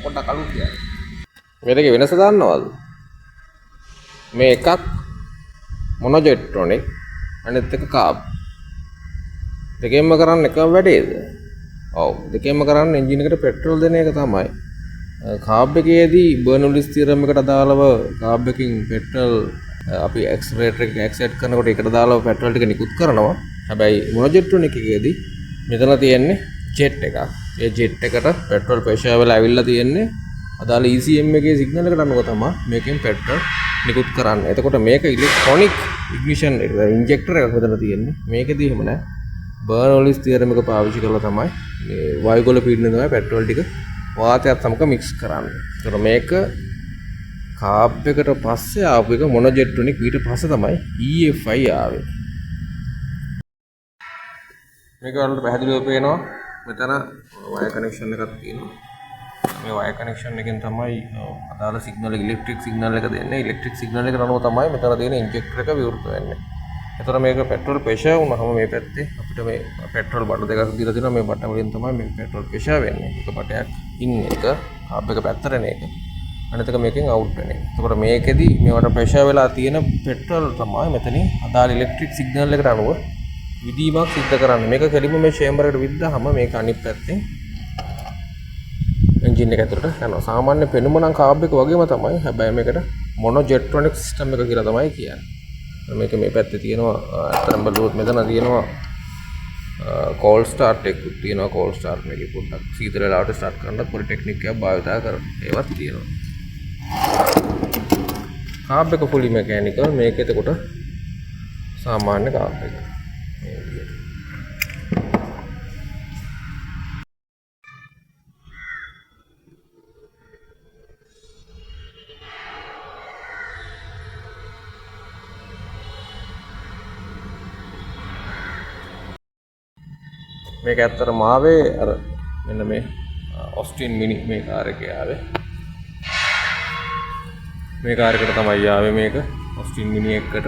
පොඩ්ඩක් අලුත් දෙයක්. මේ දෙකේ වෙනස දන්නවද? මේ එකක් මොනොජෙට්‍රොනික් අනිත් එක කාබ්. දෙකෙන්ම කරන්නේ එකම වැඩේද? ඔව්, දෙකෙන්ම කරන්නේ එන්ජින් එකට පෙට්‍රෝල් දෙන එක තමයි. කාබ් එකේදී බර්නෝලිස් තියරම් එකට අදාළව කාබ් එකකින් පෙට්‍රල් අපි ඇක්සලරේටර් එක ඇක්සලරේට් කරනකොට ඒකට අදාළව පෙට්‍රෝල් ටික නිකුත් කරනවා. හැබැයි මොනොජෙට්‍රොනික් එකේදී මෙතන තියෙන්නේ ජෙට් එකක්. ඒ ජෙට් එකට පෙට්‍රෝල් ප්‍රෙෂර් වෙලා ඇවිල්ලා තියෙන්නේ අදාළ ECM එකේ සිග්නල් එකට අනුව තමයි මේකෙන් පෙට්‍රල් නිකුත් කරන්නේ. එතකොට මේක ඉලෙක්ට්‍රොනික් ඉග්නිෂන් එක ඉන්ජෙක්ටර් එකක් මෙතන තියෙන්නේ. මේකෙදී එහෙම නෑ. බර්නෝලිස් තියරම් එක පාවිච්චි කරලා තමයි මේ වායුගෝල පීඩනය තමයි පෙට්‍රෝල් ටික වාතයත් සමග මික්ස් කරන්නේ. එතකොට මේක කාබ් එකට පස්සේ ආපු එක මොනොජෙට්‍රොනික්, ඊට පස්සේ තමයි EFI ආවේ. මේක ඔයාලට පැහැදිලිව පේනවා මෙතන වයර් කනෙක්ෂන් එකක් තියෙනවා. මේ වයර් කනෙක්ෂන් එකෙන් තමයි අදාළ සිග්නල් එක, ඉලෙක්ට්‍රික් සිග්නල් එක දෙන්නේ. ඉලෙක්ට්‍රික් සිග්නල් එකට අනුව තමයි මෙතන තියෙන ඉන්ජෙක්ටර් එක විවෘත වෙන්නේ. එතකොට මේක පෙට්‍රෝල් ප්‍රෙෂර් වුණාම මේ පැත්තේ අපිට මේ පෙට්‍රෝල් බට් දෙකක් දීලා තියෙනවා. මේ බට් වලින් තමයි මේ පෙට්‍රෝල් ප්‍රෙෂර් වෙන්නේ. එක බටයක් ඉන් එක කාබ් එක පැත්තට එන එක, අනිත් එක මේකෙන් අවුට් වෙන එක. එතකොට මේකෙදි මේවට ප්‍රෙෂර් වෙලා තියෙන පෙට්‍රෝල් තමයි මෙතනින් අදාළ ඉලෙක්ට්‍රික් සිග්නල් එකට අනුව විදීමක් සිද්ධ කරන්නේ. මේක කෙලින්ම මේ චේම්බර් එකට විද්දාම මේක අනිත් පැත්තෙන් එන්ජින් එක ඇතුළට යනවා. සාමාන්‍ය පෙනුම නම් කාබ් එක වගේම තමයි. හැබැයි මේකට මොනොජෙට්‍රොනික් සිස්ටම් එක කියලා තමයි කියන්නේ. මේක මේ පැත්තේ තියෙනවා. ඇත්තටම බලුවොත් මෙතන තියෙනවා කෝල්ඩ් ස්ටාර්ට් එකකුත් තියෙනවා. කෝල්ඩ් ස්ටාර්ට් මේකේ පොඩ්ඩක් සීතල වෙලාවට ස්ටාර්ට් කරන්නත් පොඩි ටෙක්නික් එකක් භාවිතා කරනවා. ඒවත් තියෙනවා. කාබ් එක ෆුලි මෙකැනිකල්. මේක එතකොට සාමාන්‍ය කාබ් එක. මේ විදියට. මේක ඇත්තටම ආවේ අර මෙන්න මේ ඔස්ටින් මිනි මේ කාර් එකේ ආවේ. මේ කාර් එකට තමයි ආවේ මේක ඔස්ටින් මිනි එකකට.